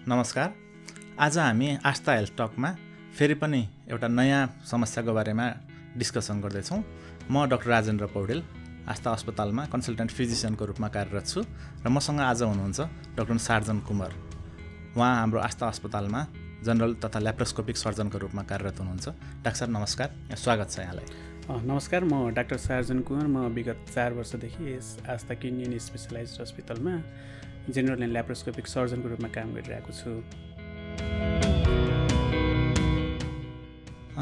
नमस्कार। आज हामी आस्था हेल्थ टकमा फेरि पनि एउटा नयाँ समस्याको बारेमा डिस्कसन गर्दैछौँ। म डाक्टर राजेन्द्र पौडेल आस्था अस्पतालमा कन्सल्टेन्ट फिजिसियनको रूपमा कार्यरत छु र मसँग आज हुनुहुन्छ डाक्टर सार्जन कुमार। उहाँ हाम्रो आस्था अस्पतालमा जनरल तथा ल्याप्रोस्कोपिक सर्जनको रूपमा कार्यरत हुनुहुन्छ। डाक्टर साहब नमस्कार, स्वागत छ यहाँलाई। नमस्कार, म डाक्टर सार्जन कुमार। म विगत 4 वर्षदेखि यस आस्था किडनी एन्ड स्पेसलाइज्ड हस्पिटलमा जेनरल एन्ड ल्याप्रोस्कोपिक सर्जनको रूपमा काम गरिरहेको छु।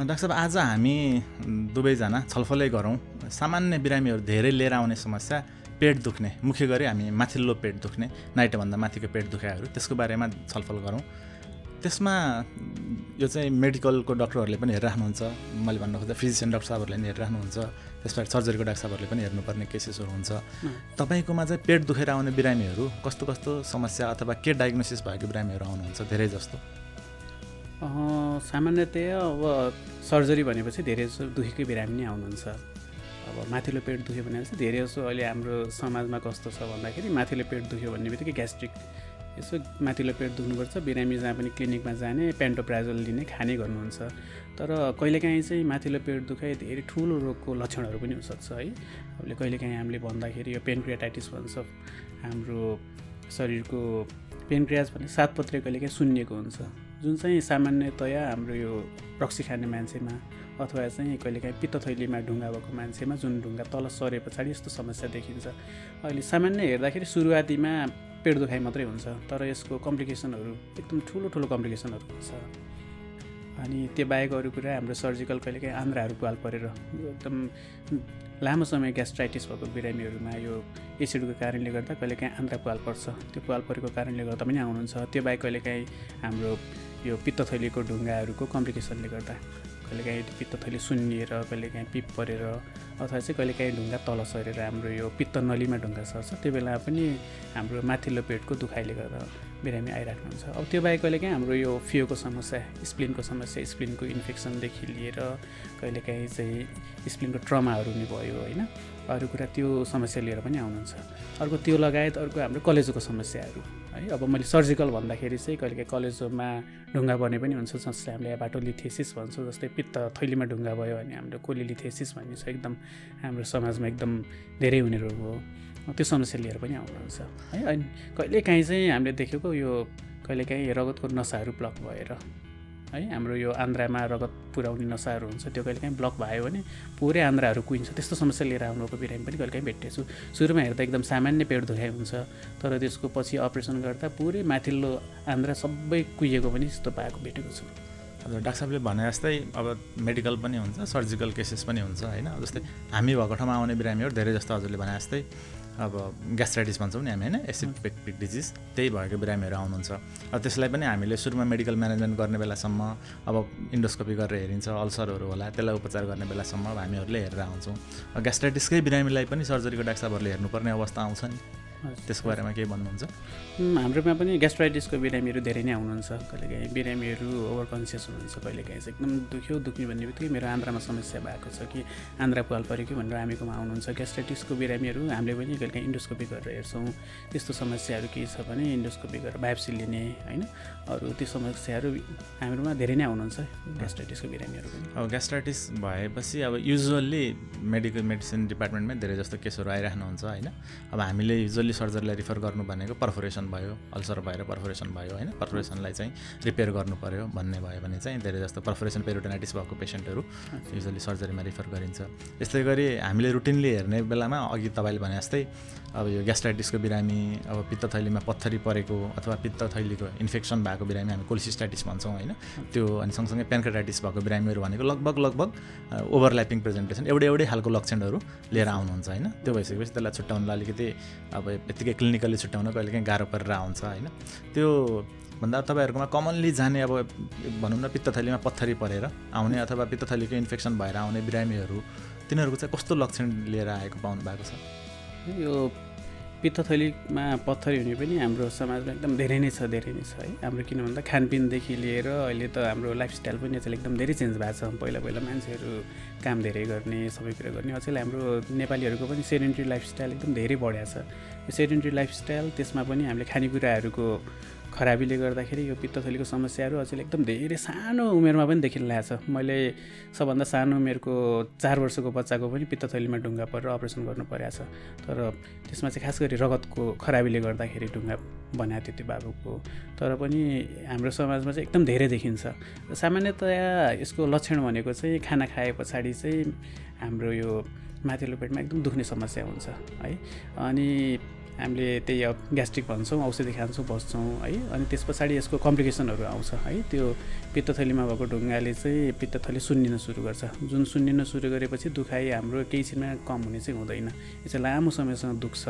डाक्टर साहब, आज हामी दुवैजना छलफलै गरौँ। सामान्य बिरामीहरू धेरै लिएर आउने समस्या पेट दुख्ने, मुख्य गरी हामी माथिल्लो पेट दुख्ने, नाइटोभन्दा माथिको पेट दुखाइहरू, त्यसको बारेमा छलफल गरौँ। त्यसमा यो चाहिँ मेडिकलको डक्टरहरूले पनि हेरिराख्नुहुन्छ, मैले भन्नु खोज्दा फिजिसियन डाक्टर साहबहरूले पनि हेरिराख्नुहुन्छ, त्यसबाट सर्जरीको डाक्टर साहबहरूले पनि हेर्नुपर्ने केसेसहरू हुन्छ। तपाईँकोमा चाहिँ पेट दुखेर आउने बिरामीहरू कस्तो कस्तो समस्या अथवा के डायग्नोसिस भएको बिरामीहरू आउनुहुन्छ धेरै जस्तो? सामान्यतया अब सर्जरी भनेपछि धेरै जसो दुखेकै बिरामी नै आउनुहुन्छ। अब माथिल्लो पेट दुख्यो भने चाहिँ धेरै जसो अहिले हाम्रो समाजमा कस्तो छ भन्दाखेरि माथिल्लो पेट दुख्यो भन्ने बित्तिकै ग्यास्ट्रिक, यसो माथिल्लो पेट दुख्नुपर्छ, बिरामी जहाँ पनि क्लिनिकमा जाने पेन्टोप्राजोल लिने खाने गर्नुहुन्छ। तर कहिलेकाहीँ चाहिँ माथिल्लो पेट दुखाइ धेरै ठुलो रोगको लक्षणहरू पनि हुनसक्छ है। अब कहिलेकाहीँ हामीले भन्दाखेरि यो पेनक्रियाटाइटिस भन्छ, हाम्रो शरीरको पेनक्रियाज भन्ने 7 पत्रे कहिलेकाहीँ सुन्निएको हुन्छ, जुन चाहिँ सामान्यतया हाम्रो यो रक्सी खाने मान्छेमा अथवा चाहिँ कहिलेकाहीँ पित्तथैलीमा ढुङ्गा भएको मान्छेमा जुन ढुङ्गा तल सरे पछाडि यस्तो समस्या देखिन्छ। अहिले सामान्य हेर्दाखेरि सुरुवातीमा पेट दुखाइ मात्रै हुन्छ, तर यसको कम्प्लिकेसनहरू एकदम ठुलो ठुलो कम्प्लिकेसनहरू हुन्छ। अनि त्यो बाहेक अरू कुरा हाम्रो सर्जिकल कहिलेकाहीँ आन्द्राहरू पाल परेर एकदम लामो समय ग्यास्ट्राइटिस भएको बिरामीहरूमा यो एसिडको कारणले गर्दा कहिलेकाहीँ आन्द्रा पाल पर्छ, त्यो पाल परेको कारणले गर्दा पनि आउनुहुन्छ। त्यो बाहेक कहिलेकाहीँ हाम्रो यो पित्तथैलीको ढुङ्गाहरूको कम्प्लिकेसनले गर्दा कहिलेकाहीँ पित्तथैली सुन्निएर कहिलेकाहीँ पिप परेर अथवा चाहिँ कहिलेकाहीँ ढुङ्गा तल सरेर हाम्रो यो पित्त नलीमा ढुङ्गा सर्छ, त्यो बेला पनि हाम्रो माथिल्लो पेटको दुखाइले गर्दा बिरामी आइराख्नुहुन्छ। अब त्यो बाहेक कहिलेकाहीँ हाम्रो यो फियोको समस्या, स्प्लिनको समस्या, स्प्लिनको इन्फेक्सनदेखि लिएर कहिलेकाहीँ चाहिँ स्प्लिनको ट्रमाहरू नि भयो होइन, अरू कुरा त्यो समस्या लिएर पनि आउनुहुन्छ। अर्को त्यो लगायत अर्को हाम्रो कलेजोको समस्याहरू है। अब मैले सर्जिकल भन्दाखेरि चाहिँ कहिलेकाहीँ कलेजोमा ढुङ्गा बने पनि हुन्छ, जसले हामीले हेपाटोलिथेसिस भन्छौँ। जस्तै पित्त थैलीमा ढुङ्गा भयो भने हाम्रो कोलिलिथेसिस भन्ने छ, एकदम हाम्रो समाजमा एकदम धेरै हुने रोग हो, त्यो समस्या लिएर पनि आउनुहुन्छ है। अनि कहिलेकाहीँ चाहिँ हामीले देखेको यो कहिलेकाहीँ रगतको नसाहरू ब्लक भएर है, हाम्रो यो आन्द्रामा रगत पुर्याउने नसाहरू हुन्छ, त्यो कहिलेकाहीँ ब्लक भयो भने पुरै आन्द्राहरू कुहिन्छ। त्यस्तो समस्या लिएर आउनुको बिरामी पनि कहिलेकाहीँ भेटेछु। सुरुमा हेर्दा एकदम सामान्य पेट दुखाइ हुन्छ, तर त्यसको पछि अपरेसन गर्दा पुरै माथिल्लो आन्द्रा सबै कुहिएको पनि त्यस्तो भएको भेटेको छु। अब डाक्टर साहबले भने जस्तै अब मेडिकल पनि हुन्छ, सर्जिकल केसेस पनि हुन्छ होइन। जस्तै हामी भएको ठाउँमा आउने बिरामीहरू धेरै जस्तो हजुरले भने जस्तै अब ग्यास्ट्राइटिस भन्छौँ नि हामी होइन, एसिड पेक्टिक डिजिज, त्यही भएको बिरामीहरू आउनुहुन्छ। अब त्यसलाई पनि हामीले सुरुमा मेडिकल म्यानेजमेन्ट गर्ने बेलासम्म अब इन्डोस्कोपी गरेर हेरिन्छ, अल्सरहरू होला, त्यसलाई उपचार गर्ने बेलासम्म हामीहरूले हेरेर आउँछौँ। ग्यास्ट्राइटिसकै बिरामीलाई पनि सर्जरीको डाक्टर साहबहरूले हेर्नुपर्ने अवस्था आउँछ नि, त्यसको बारेमा के भन्नुहुन्छ? हाम्रोमा पनि ग्यास्ट्राइटिसको बिरामीहरू धेरै नै आउनुहुन्छ। कहिलेकाहीँ बिरामीहरू ओभर कन्सियस हुनुहुन्छ, कहिलेकाहीँ चाहिँ एकदम दुख्ने भन्ने बित्तिकै मेरो आन्द्रामा समस्या भएको छ कि आन्द्रा पाल पऱ्यो कि भनेर हामीकोमा आउनुहुन्छ। ग्यास्ट्राइटिसको बिरामीहरू हामीले पनि कहिलेकाहीँ इन्डोस्कोपी गरेर हेर्छौँ। त्यस्तो समस्याहरू के छ भने इन्डोस्कोपी गरेर बायोप्सी लिने होइन, अरू त्यो समस्याहरू हाम्रोमा धेरै नै आउनुहुन्छ ग्यास्ट्राइटिसको बिरामीहरू पनि। अब ग्यास्ट्राइटिस भएपछि अब युजुअल्ली मेडिसिन डिपार्टमेन्टमै धेरै जस्तो केसहरू आइराख्नुहुन्छ होइन। अब हामीले युजुअल्ली सर्जरीलाई रिफर गर्नु भनेको पर्फोरेसन भयो, अल्सर भएर पर्फोरेसन भयो होइन, पर्फोरेसनलाई चाहिँ रिपेयर गर्नु पऱ्यो भन्ने भयो भने चाहिँ धेरै जस्तो पर्फोरेसन पेरिटोनाइटिस भएको पेसेन्टहरू युजुअल्ली सर्जरीमा रिफर गरिन्छ। यस्तै गरी हामीले रुटिनली हेर्ने बेलामा अघि तपाईँले भने जस्तै अब यो ग्यास्ट्राइटिसको बिरामी, अब पित्तथैलीमा पत्थरी परेको अथवा पित्तथैलीको इन्फेक्सन भएको बिरामी हामी कोलिसिस्टाइटिस भन्छौँ होइन, त्यो अनि सँगसँगै पेन्क्रेटाइटिस भएको बिरामीहरू भनेको लगभग ओभरल्यापिङ प्रेजेन्टेसन एउटै खालको लक्षणहरू लिएर आउनुहुन्छ होइन। त्यो भइसकेपछि त्यसलाई छुट्याउनलाई अलिकति अब यत्तिकै क्लिनिकली छुट्याउन कहिलेकाहीँ गाह्रो परेर आउँछ होइन। त्यो भन्दा तपाईँहरूकोमा कमनली जाने अब भनौँ न पित्तथैलीमा पत्थरी परेर आउने अथवा पित्तथैलीको इन्फेक्सन भएर आउने बिरामीहरू, तिनीहरूको चाहिँ कस्तो लक्षण लिएर आएको पाउनु भएको छ? यो पित्तथैलीमा पत्थरी हुने पनि हाम्रो समाजमा एकदम धेरै नै छ है। हाम्रो किन भन्दा खानपिनदेखि लिएर अहिले त हाम्रो लाइफस्टाइल पनि अचेल एकदम धेरै चेन्ज भएको छ। पहिला मान्छेहरू काम धेरै गर्ने, सबै कुरा गर्ने, अचेल हाम्रो नेपालीहरूको पनि सेडेन्ट्री लाइफस्टाइल एकदम धेरै बढेको छ। यो सेडेन्ट्री लाइफस्टाइल, त्यसमा पनि हामीले खानेकुराहरूको खराबीले गर्दाखेरि यो पित्तथलीको समस्याहरू अचेल एकदम धेरै सानो उमेरमा पनि देखिन लागेको छ। मैले सबभन्दा सानो उमेरको 4 वर्षको बच्चाको पनि पित्तथलीमा ढुङ्गा परेर अपरेसन गर्नु परेको छ। तर त्यसमा चाहिँ खास गरी रगतको खराबीले गर्दाखेरि ढुङ्गा बनाएको थियो त्यो बाबुको। तर पनि हाम्रो समाजमा चाहिँ एकदम धेरै देखिन्छ। सामान्यतया यसको लक्षण भनेको चाहिँ खाना खाए पछाडि चाहिँ हाम्रो यो माथिल्लो पेटमा एकदम दुख्ने समस्या हुन्छ है। अनि हामीले त्यही अब ग्यास्ट्रिक भन्छौँ, औषधि खान्छौँ, बस्छौँ है। अनि त्यस पछाडि यसको कम्प्लिकेसनहरू आउँछ है। त्यो पित्तथलीमा भएको ढुङ्गाले चाहिँ पित्तथली सुन्निन सुरु गर्छ। जुन सुन्निन सुरु गरेपछि दुखाइ हाम्रो केही छिनमा कम हुने चाहिँ हुँदैन। यो चाहिँ लामो समयसँग दुख्छ,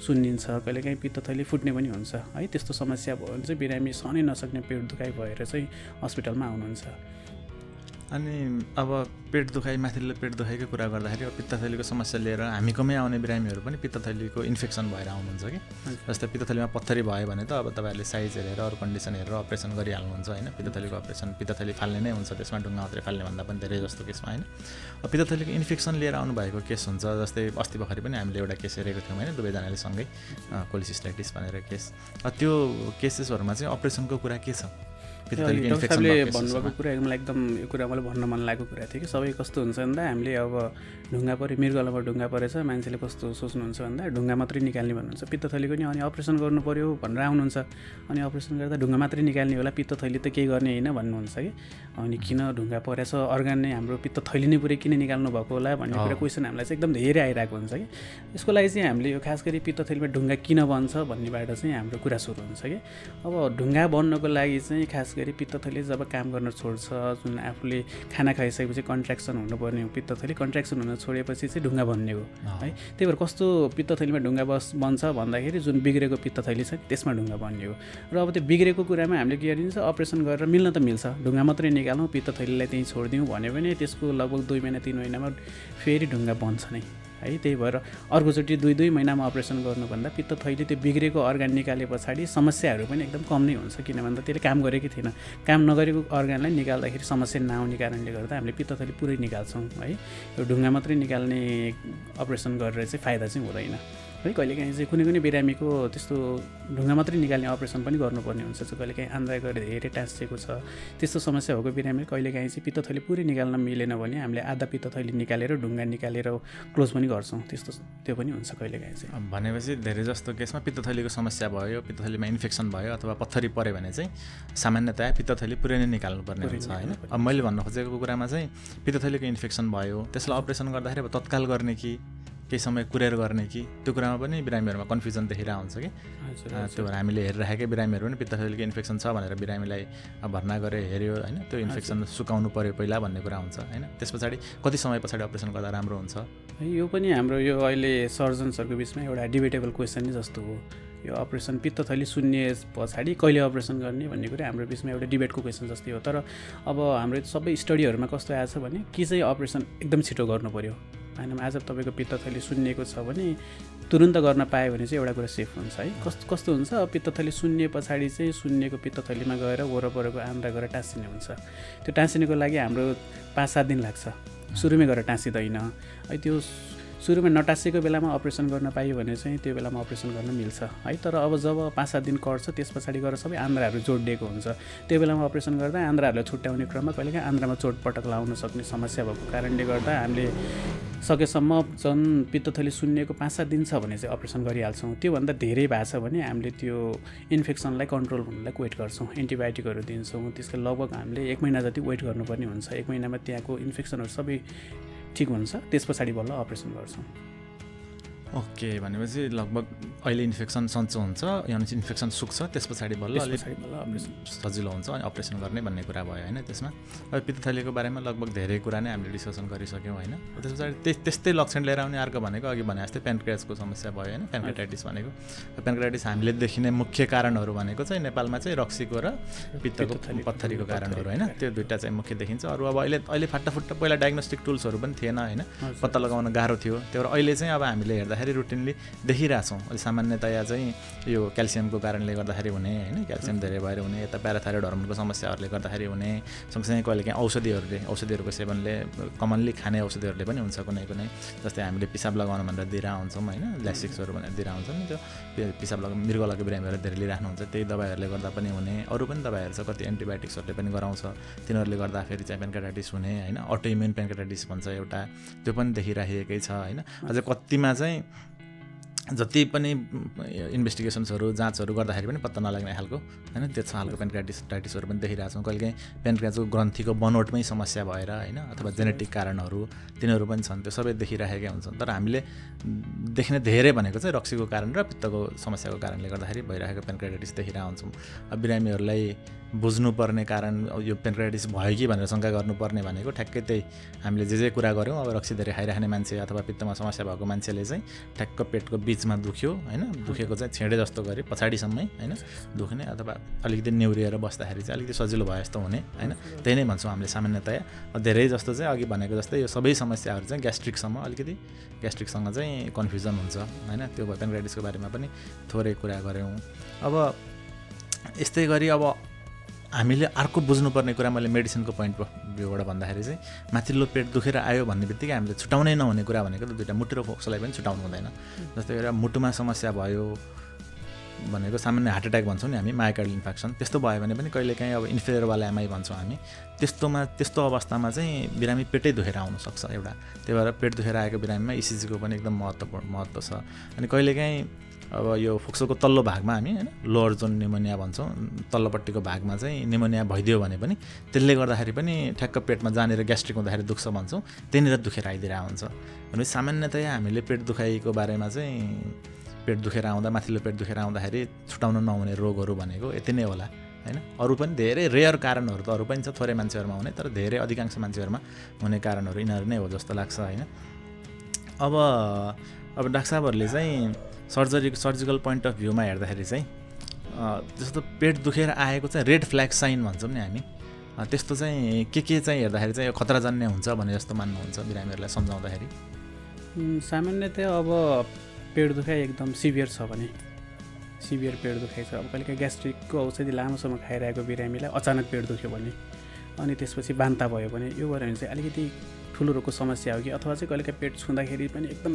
सुन्निन्छ, कहिलेकाहीँ पित्तथली फुट्ने पनि हुन्छ है। त्यस्तो समस्या भयो भने चाहिँ बिरामी सहनै नसक्ने पेट दुखाइ भएर चाहिँ हस्पिटलमा आउनुहुन्छ। अनि अब पेट दुखाइ, माथिल्लो पेट दुखाइको कुरा गर्दाखेरि अब पित्तथलीको समस्या लिएर हामीकोमै आउने बिरामीहरू पनि पित्तथलीको इन्फेक्सन भएर आउनुहुन्छ कि। जस्तै पित्तथलीमा पत्थरी भयो भने त अब तपाईँहरूले साइज हेरेर अरू कन्डिसन हेरेर अपरेसन गरिहाल्नुहुन्छ होइन। पित्तथलीको अपरेसन पित्तथली फाल्ने नै हुन्छ, त्यसमा ढुङ्गा मात्रै फाल्ने भन्दा पनि धेरै जस्तो केसमा होइन। अब पित्तथलीको इन्फेक्सन लिएर आउनुभएको केस हुन्छ। जस्तै अस्ति भर्खरै पनि हामीले एउटा केस हेरेको थियौँ होइन, दुवैजनाले सँगै कोलिसिस्टाइटिस भनेर केस। त्यो केसेसहरूमा चाहिँ अपरेसनको कुरा के छ? डाक्टर साहबले भन्नुभएको कुरा मलाई एकदम यो कुरा मलाई भन्न मन लागेको कुरा थियो कि सबै कस्तो हुन्छ भन्दा हामीले अब ढुङ्गा पऱ्यो, मृगलामा ढुङ्गा परेछ, मान्छेले कस्तो सोच्नुहुन्छ भन्दा ढुङ्गा मात्रै निकाल्ने भन्नुहुन्छ। पित्तथलीको नि अनि अपरेसन गर्नु पऱ्यो भनेर आउनुहुन्छ। अनि अपरेसन गर्दा ढुङ्गा मात्रै निकाल्ने होला, पित्तथली त केही गर्ने होइन भन्नुहुन्छ कि। अनि किन ढुङ्गा परेछ, अर्गान नै हाम्रो पित्तथली नै पुरै किन निकाल्नु भएको होला भन्ने कुरा क्वेसन हामीलाई चाहिँ एकदम धेरै आइरहेको हुन्छ कि। यसको लागि चाहिँ हामीले यो खास गरी पित्तथलीमा ढुङ्गा किन बन्छ भन्नेबाट चाहिँ हाम्रो कुरा सुरु हुन्छ कि। अब ढुङ्गा बन्नको लागि चाहिँ खास गरी पित्तथली जब काम गर्न छोड्छ, जुन आफूले खाना खाइसकेपछि कन्ट्र्याक्सन हुनुपर्ने हो, पित्तथली कन्ट्र्याक्सन हुन छोडेपछि चाहिँ ढुङ्गा बन्ने हो है। त्यही भएर कस्तो पित्तथलीमा ढुङ्गा बन्छ भन्दाखेरि जुन बिग्रेको पित्तथली छ त्यसमा ढुङ्गा बन्ने हो। र अब त्यो बिग्रेको कुरामा हामीले के गरिन्छ, अपरेसन गरेर मिल्न त मिल्छ, ढुङ्गा मात्रै निकाल्नु, पित्तथलीलाई त्यहीँ छोडिदिउँ भन्यो भने त्यसको लगभग 2 महिना 3 महिनामा फेरि ढुङ्गा बन्छ नै है। त्यही भएर अर्कोचोटि 2 महिनामा अपरेसन गर्नुभन्दा पित्तथली त्यो बिग्रेको अर्गान निकाले पछाडि समस्याहरू पनि एकदम कम नै हुन्छ। किन भन्दा त्यसले काम गरेकै थिएन, काम नगरेको अर्गानलाई निकाल्दाखेरि समस्या नआउने कारणले गर्दा हामीले पित्तथली पुरै निकाल्छौँ है। यो ढुङ्गा मात्रै निकाल्ने अपरेसन गरेर चाहिँ फाइदा चाहिँ हुँदैन है। कहिलेकाहीँ चाहिँ कुनै बिरामीको त्यस्तो ढुङ्गा मात्रै निकाल्ने अपरेसन पनि गर्नुपर्ने हुन्छ। चाहिँ कहिलेकाहीँ आन्द्रा गरेर धेरै टाँसिएको छ, त्यस्तो समस्या भएको बिरामीले कहिलेकाहीँ चाहिँ पित्तथली पुरै निकाल्न मिलेन भने हामीले आधा पित्तथली निकालेर ढुङ्गा निकालेर क्लोज पनि गर्छौँ। त्यो पनि हुन्छ कहिलेकाहीँ चाहिँ। भनेपछि धेरै जस्तो केसमा पित्तथलीको समस्या भयो, पित्तथलीमा इन्फेक्सन भयो अथवा पत्थरी पऱ्यो भने चाहिँ सामान्यतया पित्तथली पुरै नै निकाल्नुपर्ने हुन्छ होइन। अब मैले भन्न खोजेको कुरामा चाहिँ पित्तथलीको इन्फेक्सन भयो, त्यसलाई अपरेसन गर्दाखेरि अब तत्काल गर्ने कि केही समय कुरेर गर्ने कि, त्यो कुरामा पनि बिरामीहरूमा कन्फ्युजन देखिरहेको हुन्छ कि। त्यो भएर हामीले हेरिराखेकै बिरामीहरू पनि पित्तथलीको इन्फेक्सन छ भनेर बिरामीलाई भर्ना गरेर हेऱ्यो होइन। त्यो इन्फेक्सन सुकाउनु पऱ्यो पहिला भन्ने कुरा हुन्छ होइन। त्यस पछाडि कति समय पछाडि अपरेसन गर्दा राम्रो हुन्छ? यो पनि हाम्रो यो अहिले सर्जन्सहरूको बिचमा एउटा डिबेटेबल क्वेसन नै जस्तो हो। यो अपरेसन पित्तथली सुन्ने पछाडि कहिले अपरेसन गर्ने भन्ने कुरा हाम्रो बिचमा एउटा डिबेटको क्वेसन जस्तै हो। तर अब हाम्रो सबै स्टडीहरूमा कस्तो आएको छ भने कि चाहिँ अपरेसन एकदम छिटो गर्नु पऱ्यो होइन। आज तपाईँको पित्तथली सुन्निएको छ भने तुरुन्त गर्न पायो भने चाहिँ एउटा कुरा सेफ हुन्छ है। कस्तो हुन्छ, पित्तथली सुन्ने पछाडि चाहिँ सुन्निएको पित्तथलीमा गएर वरपरको आन्द्रा गएर टाँसिने हुन्छ। त्यो टाँसिनेको लागि हाम्रो 5-7 दिन लाग्छ, सुरुमै गएर टाँसिँदैन है। त्यो सुरुमा नटाँसिएको बेलामा अपरेसन गर्न पाइयो भने चाहिँ त्यो बेलामा अपरेसन गर्न मिल्छ है। तर अब जब 5-7 दिन कट्छ त्यस पछाडि गएर सबै आन्द्राहरू जोडिएको हुन्छ, त्यो बेलामा अपरेसन गर्दा आन्द्राहरूलाई छुट्याउने क्रममा कहिलेकाहीँ आन्द्रामा चोटपटक लाउन सक्ने समस्या भएको कारणले गर्दा हामीले सकेसम्म जुन पित्तथली सुन्निएको 5-7 दिन छ भने चाहिँ अपरेसन गरिहाल्छौँ। त्योभन्दा धेरै भएको छ भने हामीले त्यो इन्फेक्सनलाई कन्ट्रोल हुनलाई वेट गर्छौँ, एन्टिबायोटिकहरू दिन्छौँ। त्यसको लगभग हामीले 1 महिना जति वेट गर्नुपर्ने हुन्छ। 1 महिनामा त्यहाँको इन्फेक्सनहरू सबै ठिक हुन्छ, त्यस पछाडि बल्ल अपरेसन गर्छौँ। ओके, भनेपछि लगभग अहिले इन्फेक्सन सन्चो हुन्छ, यानि इन्फेक्सन सुक्छ, त्यस पछाडि बल्ल अपरेसन सजिलो हुन्छ अनि अपरेसन गर्ने भन्ने कुरा भयो होइन। त्यसमा अब पित्तथलीको बारेमा लगभग धेरै कुरा नै हामीले डिस्कसन गरिसक्यौँ होइन। त्यस पछाडि त्यस्तै लक्षण लिएर आउने अर्को भनेको अघि भने जस्तै प्यानक्रियासको समस्या भयो होइन। प्यानक्रियाटाइटिस भनेको प्यानक्रियाटाइटिस हामीले देखिने मुख्य कारणहरू भनेको चाहिँ नेपालमा चाहिँ रक्सीको र पित्तको पत्थरीको कारणहरू होइन। त्यो दुईवटा चाहिँ मुख्य देखिन्छ। अरू अब अहिले फाटाफुट्टा पहिला डायग्नोस्टिक टुल्सहरू पनि थिएन होइन, पत्ता लगाउन गाह्रो थियो। त्यो भएर अहिले चाहिँ अब हामीले हेर्दाखेरि रुटिनली देखिरहेछौँ, अहिले सामान्यतया चाहिँ यो क्याल्सियमको कारणले गर्दाखेरि हुने होइन, क्याल्सियम धेरै भएर हुने, यता प्याराथाइरोइड हर्मोनको समस्याहरूले गर्दाखेरि हुने, सँगसँगै कहिलेकाहीँ औषधिहरूको सेवनले कमनली खाने औषधिहरूले पनि हुन्छ कुनै कुनै, जस्तै हामीले पिसाब लगाउनु भनेर दिएर आउँछौँ होइन, ल्यासिक्सहरू भनेर दिएर आउँछौँ नि, त्यो पिसाब मृगौलाको बिरामीहरू धेरै लिइराख्नुहुन्छ, त्यही दबाईहरूले गर्दा पनि हुने। अरू पनि दबाईहरू छ, कति एन्टिबायोटिक्सहरूले पनि गराउँछ, तिनीहरूले गर्दाखेरि चाहिँ पेन्क्रेटाइटिस हुने होइन, अटोइम्युन पेन्क्रेटाइटिस भन्छ एउटा, त्यो पनि देखिराखेकै छ होइन। अझै कतिमा चाहिँ जति पनि इन्भेस्टिगेसन्सहरू जाँचहरू गर्दाखेरि पनि पत्ता नलाग्ने खालको होइन, त्यस्तो खालको पेन्क्रेटाइटिसहरू पनि देखिरहेको छौँ। कहिलेकाहीँ पेन्क्रियाजको ग्रन्थीको बनोटमै समस्या भएर होइन, अथवा जेनेटिक कारणहरू तिनीहरू पनि छन्, त्यो सबै देखिराखेकै हुन्छन्। तर हामीले देख्ने धेरै भनेको चाहिँ रक्सीको कारण र पित्तको समस्याको कारणले गर्दाखेरि भइरहेको पेन्क्रेटाइटिस देखिरहेको हुन्छौँ। अब बिरामीहरूलाई बुझ्नुपर्ने कारण यो पेन्क्रेटाइटिस भयो कि भनेर शङ्का गर्नुपर्ने भनेको ठ्याक्कै त्यही हामीले जे कुरा गऱ्यौँ। अब रक्सी धेरै खाइराख्ने मान्छे अथवा पित्तमा समस्या भएको मान्छेले चाहिँ ठ्याक्क पेटको बिचमा दुख्यो होइन, दुखेको चाहिँ छेडे जस्तो गरी पछाडिसम्मै होइन दुख्ने, अथवा अलिकति नेउरिएर बस्दाखेरि चाहिँ अलिकति सजिलो भयो जस्तो हुने होइन, त्यही नै भन्छौँ हामीले सामान्यतया। धेरै जस्तो चाहिँ अघि भनेको जस्तै यो सबै समस्याहरू चाहिँ ग्यास्ट्रिकसँग चाहिँ कन्फ्युजन हुन्छ होइन। त्यो पेन्क्रेटाइटिसको बारेमा पनि थोरै कुरा गऱ्यौँ। अब यस्तै गरी अब हामीले अर्को बुझ्नुपर्ने कुरा, मैले मेडिसिनको पोइन्ट अफ भ्यूबाट भन्दाखेरि चाहिँ माथिल्लो पेट दुखेर आयो भन्ने बित्तिकै हामीले छुटाउनै नहुने कुरा भनेको त दुईवटा मुटु र फोक्सोलाई पनि छुटाउनु हुँदैन। जस्तै गरेर मुटुमा समस्या भयो भनेको सामान्य हार्ट एट्याक भन्छौँ नि हामी, मायोकार्डियल इन्फेक्सन, त्यस्तो भयो भने पनि कहिलेकाहीँ अब इन्फेरियरवाला एमआई भन्छौँ हामी, त्यस्तो अवस्थामा चाहिँ बिरामी पेटै दुखेर आउनसक्छ एउटा। त्यही भएर पेट दुखेर आएको बिरामीमा इसिजीको पनि एकदम महत्त्व छ। अनि कहिलेकाहीँ अब यो फोक्सोको तल्लो भागमा हामी होइन लोअर जोन निमोनिया भन्छौँ, तल्लोपट्टिको भागमा चाहिँ निमोनिया भइदियो भने पनि त्यसले गर्दाखेरि पनि ठ्याक्क पेटमा जहाँनिर ग्यास्ट्रिक हुँदाखेरि दुख्छ भन्छौँ, त्यहीँनिर दुखेर आइदिएर हुन्छ। भनेपछि सामान्यतया हामीले पेट दुखाइको बारेमा चाहिँ पेट दुखेर आउँदा, माथिल्लो पेट दुखेर आउँदाखेरि छुटाउनु नहुने रोगहरू भनेको यति नै होला होइन। अरू पनि धेरै रेयर कारणहरू त अरू पनि छ, थोरै मान्छेहरूमा हुने, तर धेरै अधिकांश मान्छेहरूमा हुने कारणहरू यिनीहरू नै हो जस्तो लाग्छ होइन। अब डाक्टर साहबहरूले चाहिँ सर्जिकल पोइन्ट अफ भ्यूमा हेर्दाखेरि चाहिँ जस्तो पेट दुखेर आएको चाहिँ रेड फ्ल्याग साइन भन्छौँ नि हामी, त्यस्तो चाहिँ के चाहिँ हेर्दाखेरि चाहिँ खतराजन्य हुन्छ भने जस्तो मान्नुहुन्छ बिरामीहरूलाई सम्झाउँदाखेरि? सामान्यतया अब पेट दुखाइ एकदम सिभियर छ भने, सिभियर पेट दुखाइ छ, अब कहिलेकाहीँ ग्यास्ट्रिकको औषधि लामो समय खाइरहेको बिरामीलाई अचानक पेट दुख्यो भने, अनि त्यसपछि बान्ता भयो भने, यो भयो भने चाहिँ अलिकति ठुलो रोगको समस्या हो कि, अथवा चाहिँ कहिलेकाहीँ पेट छुँदाखेरि पनि एकदम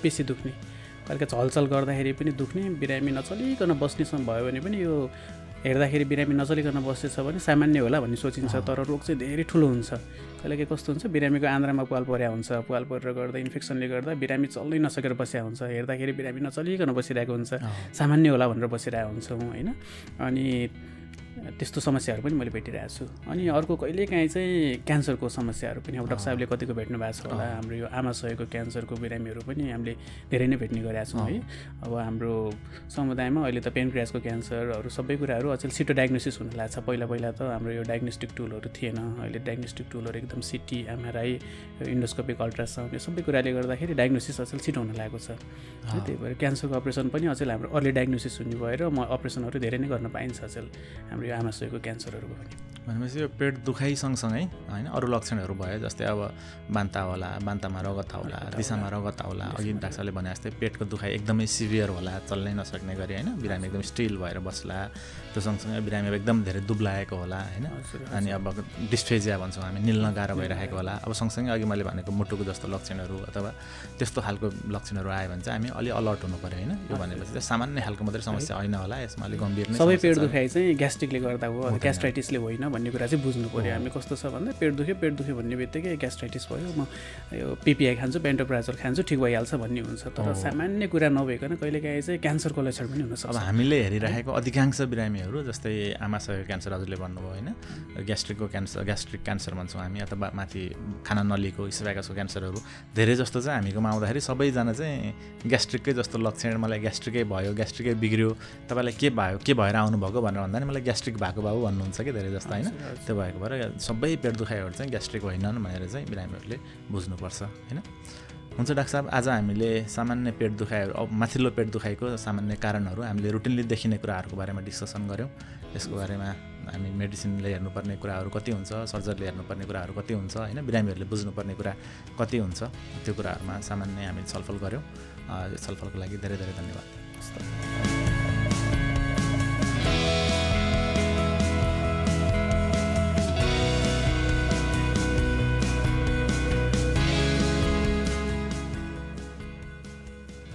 बेसी दुख्ने, कहिलेकाहीँ हलचल गर्दाखेरि पनि दुख्ने, बिरामी नचलिकन बस्नेसम्म भयो भने पनि यो हेर्दाखेरि बिरामी नचलिकन बसेछ भने सामान्य होला भन्ने सोचिन्छ, तर रोग चाहिँ धेरै ठुलो हुन्छ। कहिलेकाहीँ कस्तो हुन्छ, बिरामीको आन्द्रामा पाल पर्या हुन्छ, पाल परेर गर्दा इन्फेक्सनले गर्दा बिरामी चल्नै नसकेर बसिया हुन्छ, हेर्दाखेरि बिरामी नचलिकन बसिरहेको हुन्छ, सामान्य होला भनेर बसिरहेको हुन्छौँ होइन। अनि त्यस्तो समस्याहरू पनि मैले भेटिरहेको छु। अनि अर्को कहिलेकाहीँ चाहिँ क्यान्सरको समस्याहरू पनि, अब डाक्टर साहबले कतिको भेट्नु भएको छ होला, हाम्रो यो आमाशयको क्यान्सरको बिरामीहरू पनि हामीले धेरै नै भेट्ने गरेका छौँ है। अब हाम्रो समुदायमा अहिले त पेनक्रियासको क्यान्सरहरू सबै कुराहरू अचेल छिटो डायग्नोसिस हुन लाग्छ। पहिला त हाम्रो यो डायग्नोस्टिक टुलहरू थिएन, अहिले डायग्नोस्टिक टुलहरू एकदम सिटी, एमआरआई, इन्डोस्कोपिक अल्ट्रासाउन्ड, यो सबै कुराले गर्दाखेरि डायग्नोसिस अचेल छिटो हुन लागेको छ। त्यही भएर क्यान्सरको अपरेसन पनि अचेल हाम्रो अर्ली डायग्नोसिस हुने भएर अपरेसनहरू धेरै नै गर्न पाइन्छ अचेल हाम्रो यो आमाशयको क्यान्सरहरूको पनि। भनेपछि यो पेट दुखाइ सँगसँगै होइन अरू लक्षणहरू भयो, जस्तै अब बान्ता होला, बान्तामा रगत होला, दिशामा रगत होला, अघि डाक्टरले भने जस्तै पेटको दुखाइ एकदमै सिभियर होला, चल्नै नसक्ने गरी होइन, बिरामी एकदम स्टिल भएर बस्ला, त्यो सँगसँगै बिरामी एकदम धेरै दुब्लाएको होला होइन। अनि अब डिस्फेजिया भन्छौँ हामी, निल्न गाह्रो भइरहेको होला। अब सँगसँगै अघि मैले भनेको मुटुको जस्तो लक्षणहरू अथवा त्यस्तो खालको लक्षणहरू आयो भने चाहिँ हामी अलि अलर्ट हुनु पऱ्यो होइन। यो भनेपछि चाहिँ सामान्य खालको मात्रै समस्या होइन होला, यसमा अलिक गम्भीर नै सबै पेट दुखाइ चाहिँ ग्यास्ट्रिकले गर्दा हो, ग्यास्ट्राइटिसले होइन भन्ने कुरा चाहिँ बुझ्नु पऱ्यो। हामी कस्तो छ भन्दा पेट दुख्यो भन्ने बित्तिकै ग्यास्ट्राइटिस भयो, म यो पिपिआई खान्छु, पेन्टोप्राजोल खान्छु, ठिक भइहाल्छ भन्ने हुन्छ, तर सामान्य कुरा नभइकन कहिलेकाहीँ चाहिँ क्यान्सरको लक्षण पनि हुनसक्छ। अब हामीले हेरिरहेको अधिकांश बिरामीहरू जस्तै आमाशयको क्यान्सर हजुरले भन्नुभयो होइन, ग्यास्ट्रिक क्यान्सर भन्छौँ हामी, अथवा माथि खाना नलीको इस्फेगसको क्यान्सरहरू धेरै जस्तो चाहिँ हामीकोमा आउँदाखेरि सबैजना चाहिँ ग्यास्ट्रिककै जस्तो लक्षण, मलाई ग्यास्ट्रिकै भयो, ग्यास्ट्रिकै बिग्रियो, तपाईँलाई के भयो, के भएर आउनुभएको भनेर भन्दा नि मलाई ग्यास्ट्रिक भएको बाबु भन्नुहुन्छ कि धेरै जस्तो होइन। त्यो भएको भएर सबै पेट दुखाइहरू चाहिँ ग्यास्ट्रिक होइनन् भनेर चाहिँ बिरामीहरूले बुझ्नुपर्छ होइन। हुन्छ डाक्टर साहब, आज हामीले सामान्य पेट दुखाइहरू, अब माथिल्लो पेट दुखाइको सामान्य कारणहरू हामीले रुटिनली देखिने कुराहरूको बारेमा डिस्कसन गऱ्यौँ। यसको बारेमा हामी मेडिसिनले हेर्नुपर्ने कुराहरू कति हुन्छ, सर्जरीले हेर्नुपर्ने कुराहरू कति हुन्छ होइन, बिरामीहरूले बुझ्नुपर्ने कुरा कति हुन्छ, त्यो कुराहरूमा सामान्य हामी छलफल गऱ्यौँ। यो छलफलको लागि धेरै धेरै धन्यवाद। हस् त।